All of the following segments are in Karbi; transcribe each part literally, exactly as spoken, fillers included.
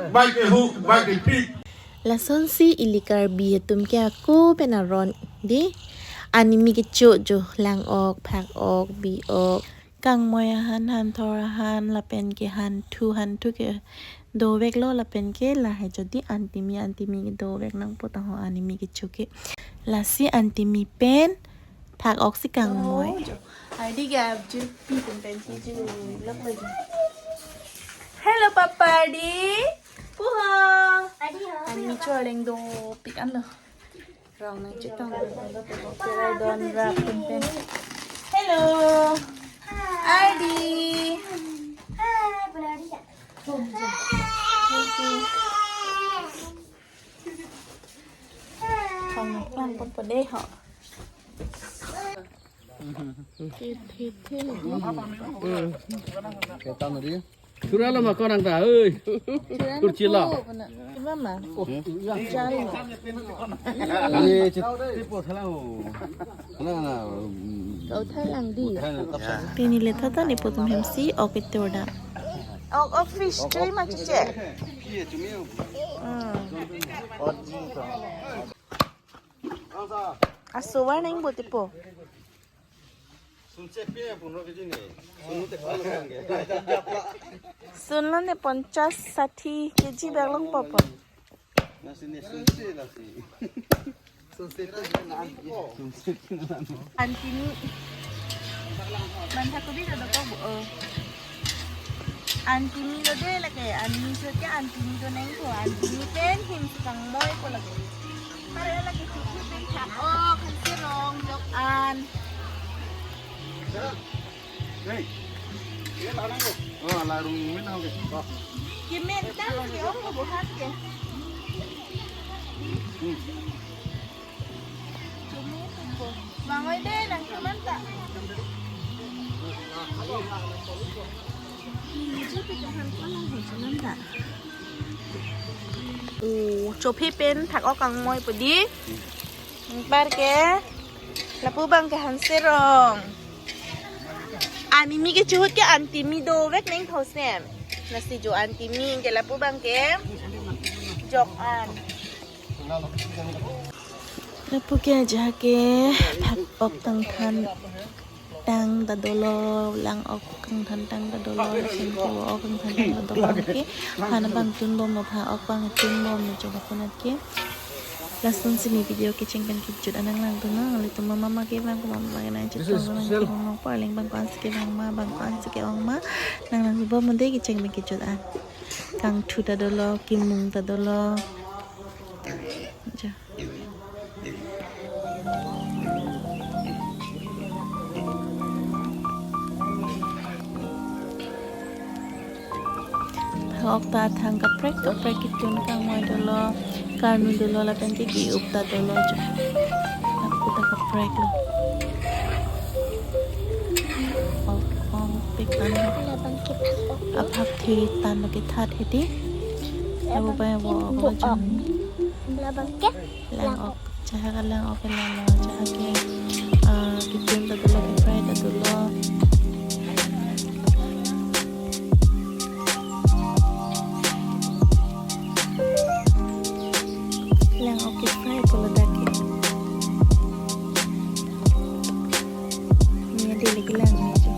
Bike ke hook, bike ke pick. Lasonsi ili Karbi atum ke ako pen aron dei. Animi kecho jo, lang-ok, phak-ok, bi-ok. Kangmoi ahan, hanthor ahan, lapen ke hanthu, hanthu ke doveklo, lapen ke lahai jodi antimi, antimi ke dovek nangpo ta ho animi kecho ke. Lasi antimi pen phak-ok si kangmoi. Adi gap ju pi pen pen si ju lok lagi. Hello, Papa Adi. Puha. Adi ho. Anmi choreng dopik anlo. Rong nangchetong. Don rap pen pen. Hello. Adi. Hi, Papa Adi. Thong nangklang ponpo dei ho. Thit, thit, thit. Ketan tadi. Sura lo ma konang ta, oi. Kurchilo. Mama. Jalo. Ini cit tipo thalang. Na, na. Kau thalang dei. Pini le thata ne putum hem si ok itur dam. Ok, ok, fish chui ma chiche. Hmm. Aso war nang bo tipo. Sunlo ne ponchas sathi keji bag longpo po. Antimi. Bantha kobi do dokok bo. Oh. Antimi lo dei lake, anmi so ke antimi do nangpo, antimi pen him si kangmoipo lake. Pare lake susu pen thak-ok, hanserong, jok-an. Hey. Oh, la rung min hong ke. Kemen tang ke ong lo bo hat ke. Hmm. Bang oi dei nang kemen ta. Oh, chophe pen thak-ok kangmoipo dei. Anpar ke lapu bang ke hanserong. Animi kecho ahut ke antimi dovek nangpo sem. Lasi jo antimi ke lapu bang ke jok-an. Lapu ke ajahak ke phak-ok tangthan tang ta dolo, lang-ok kangthan tang ta dolo, lapen ke vo-ok kangthan tang ta dolo ke. Phan abang tunbomlo, phak-ok abang tunbomlo jo lapunat ke. Lasonsi ne video kecheng pen kejut an nanglangdun nang, nanglitum mama ke bang ko mama ke nangchetong nang special. Kebang nang parleng bang ko-an si kevang ma, bang ko-an si ke-ong ma, nanglangdunbom dei kecheng pen kejut an. Kangthu ta dolo, kimung ta dolo. Ja. Phak-ok ta athang kaprek kaprek ketun kangmoi dolo, karnu dolo lapen ke ki-up ta dolo jo. Lapu ta kaprek lo. Ong, ongpik tan lo. Labang ke phak-ok. Aphak the tan lo kethat hedi. Abo bai vo vo jong. Labang ke lang-ok. Jahak alang-ok ke lalo, jahak ke, ah, ketun ta dolo, ke-fry ta dolo. Lang-ok ke-fry pulo dak ke. Ini ada lagi lang aja.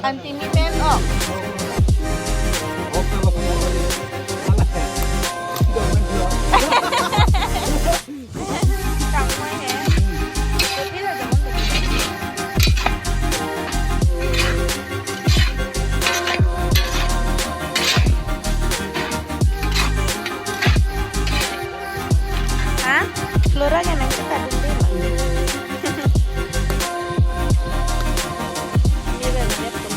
Tini pen, oh. Ha? Flora ka nang kita dun deh, Ma. Ini udah lihat tuh.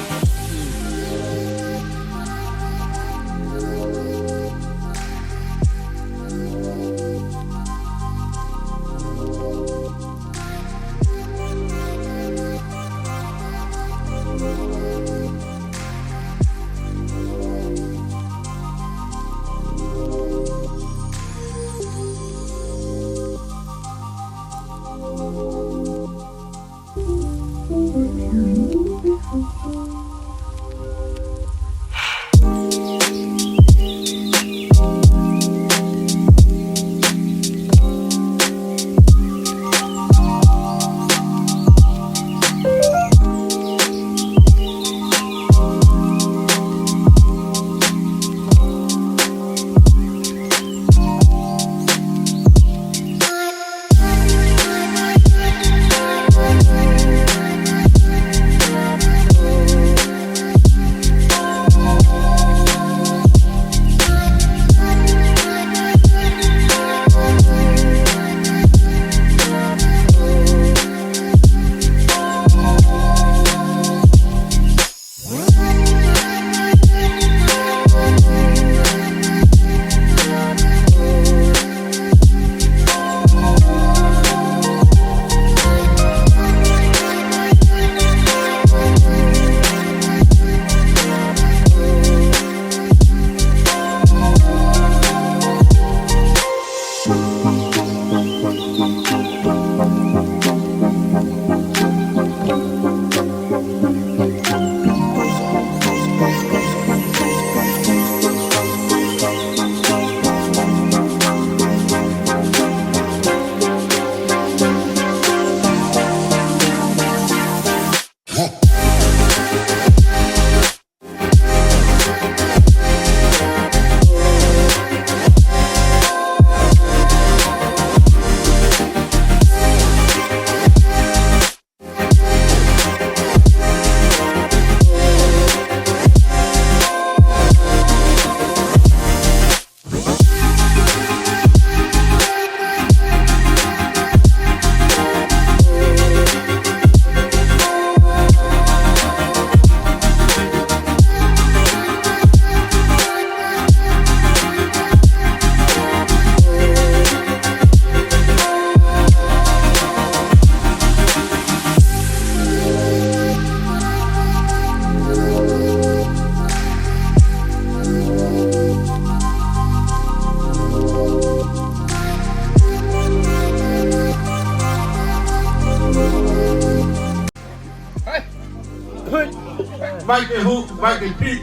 Bike hu, bike pi.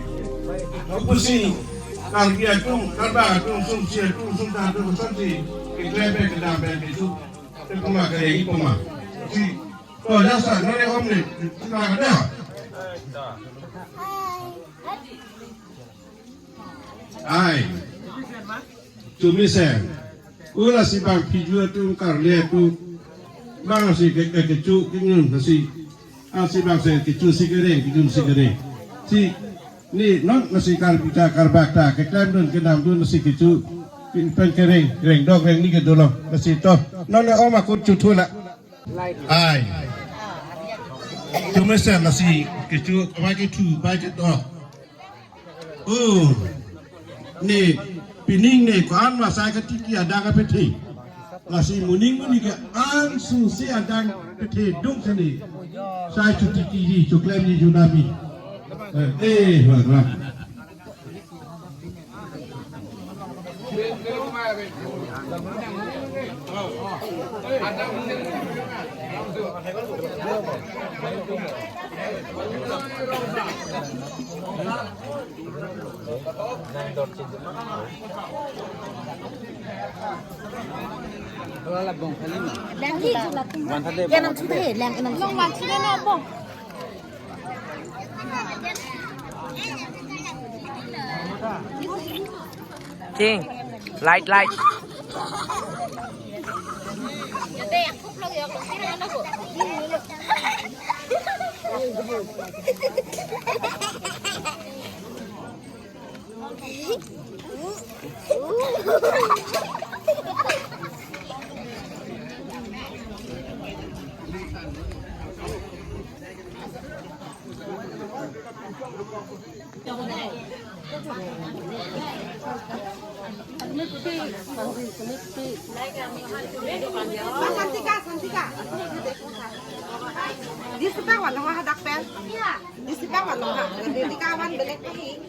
Kupusi, Karbi atum, Karbak atum, sumsi atum, sumta atum, sumsi. Keklem pen kedam pen kecho. Tepuma kere ipuma. Si, to jasa, nore om ne, sila kada. Ai. Chumi sen. Ula si bang phiju atum karle atum. Bang si ke, ke, kecho kejun si. Ah, si bang sen kecho si kereng, kejun si kereng. Si ni non nasi Karbi ta Karbak ta keklem dun kedam dun nasi kecho. Pen kereng, reng dok reng ni kedo lo. Nasi to. Non ne om akut chuthu la. Ai. Chumi sen nasi kecho, bai kethu, bai kedo. Oh, ne pining ne ko-an ma sai katiki adang apethe. Lasi moning moning ke an suse adang pethe dong sene. Sai chutiki ji, chuklem ji junami. Eh, eh, wah, wah. Lang di, lang. Yan ang sudah, lang, yan ang sudah. Long man sudah na po. Ting, light, light. Santika, Santika. Disipak wan hadak pen. Disipak wan ha. Santika wan belek pi.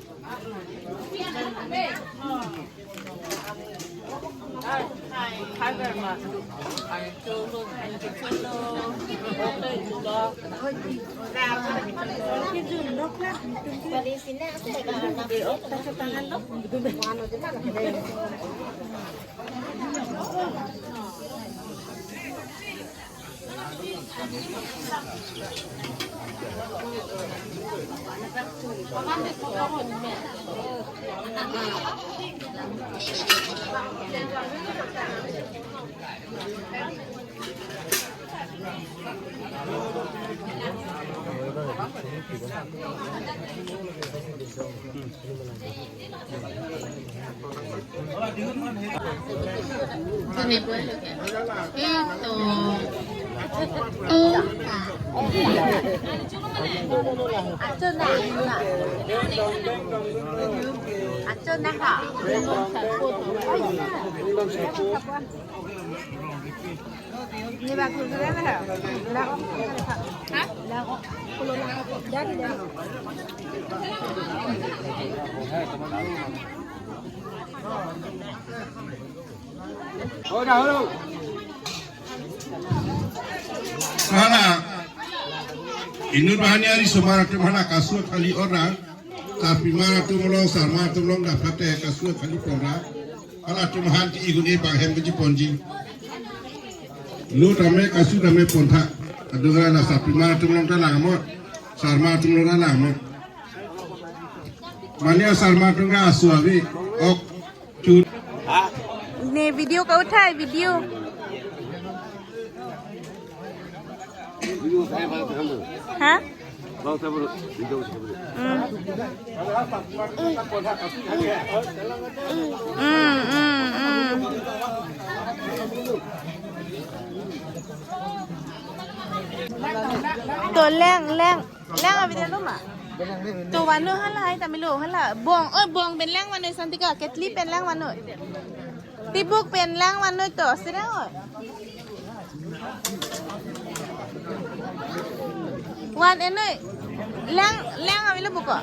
Hala, inut banghini arisomar atum hala kasu akhali ora, sarpimar atum along, sarmar atum along dapat te kasu akhali pon ra. Hala atum han ti igun e bang hem keji ponji. Lo tame kasu tame pontha. Adung hala sarpimar atum along ta lang mo, sarmar atum along ta lang mo. Mane sarmar atum ke asu ave. Ok. Chut. Ne video ka uthai, video. Ha? Hmm. Hmm, hmm, hmm. To lang, lang. Lang avi dolo ma. To vanu hala hai tamilo hala. Bong, oi bong pen lang vanu Santika, ketli pen lang vanu. Tibuk pen lang vanu to, sira oi. Van enoi. Lang, lang avilo buko.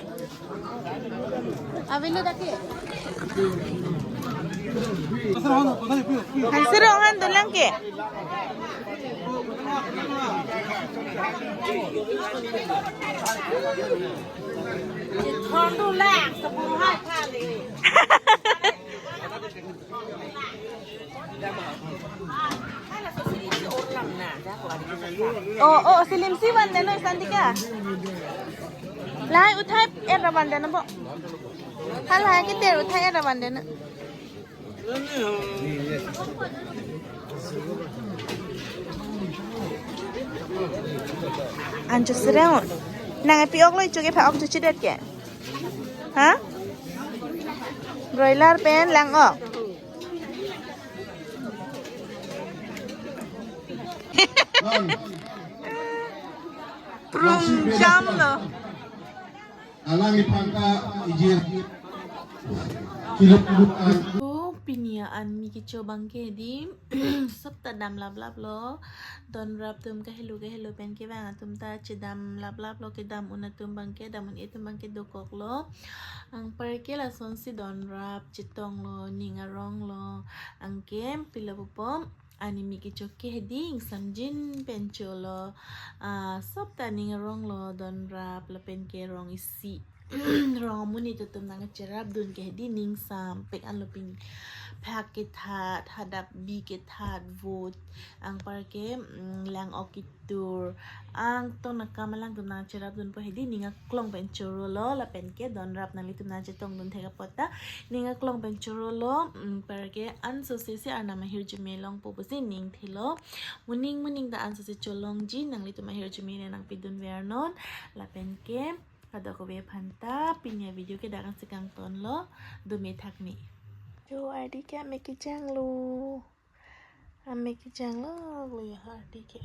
Avilo dake. Hansiro han dolang ke. Thon dolang, sabun hai kali. Oh, oh, silim si van deno Santika. Lahai uthai era van deno bo. Halahai kiter uthai era van deno. Anjo serang. Nang epi ok lo ichuke pha ok chuchidet ke. Ha? Broiler pen lang ok. Prung jam lo. Alang iphan ta ijir. Kiluk kiluk an. Oh, pini an mi kecho abang ke di. Sop ta dam laplap lo. Donrap atum kahelo kahelo pen kevang atum ta chedam laplap lo, kedam un atum abang ke, dam un-e atum abang ke dokok lo. Anparke lasonsi donrap chetong lo, ning arong lo. Anke pilo pupo, ani mi kecho ke hedi ingsamjin pen cholo. Ah, sop ta ning arong lo, donrap lapen ke rong isi. rong amonit atum nangcherapdun ke hedi ning sampik anlo pini. Phak kethat, hadap bi kethat, vote, anparke, mm, lang-ok ketur, angtong akam alangtum nangcherapdunpo hedi, ning aklong pen chorolo, lapenke donrap nanglitum nangchetongdun thek apot ta, ning aklong pen chorolo, mm, anparke ansose si Arnam ahirjume longpo pusi ning thelo. Moning moning ta ansose cholongji, nanglitum ahirjume ne nangpidunver non, lapenke kadokave aphan ta pini avideo ke dak ansi kangtonlo, dome thakme. Jo, ardi ke amek kejanglo. Amek kejanglo, lo ya ardi ke.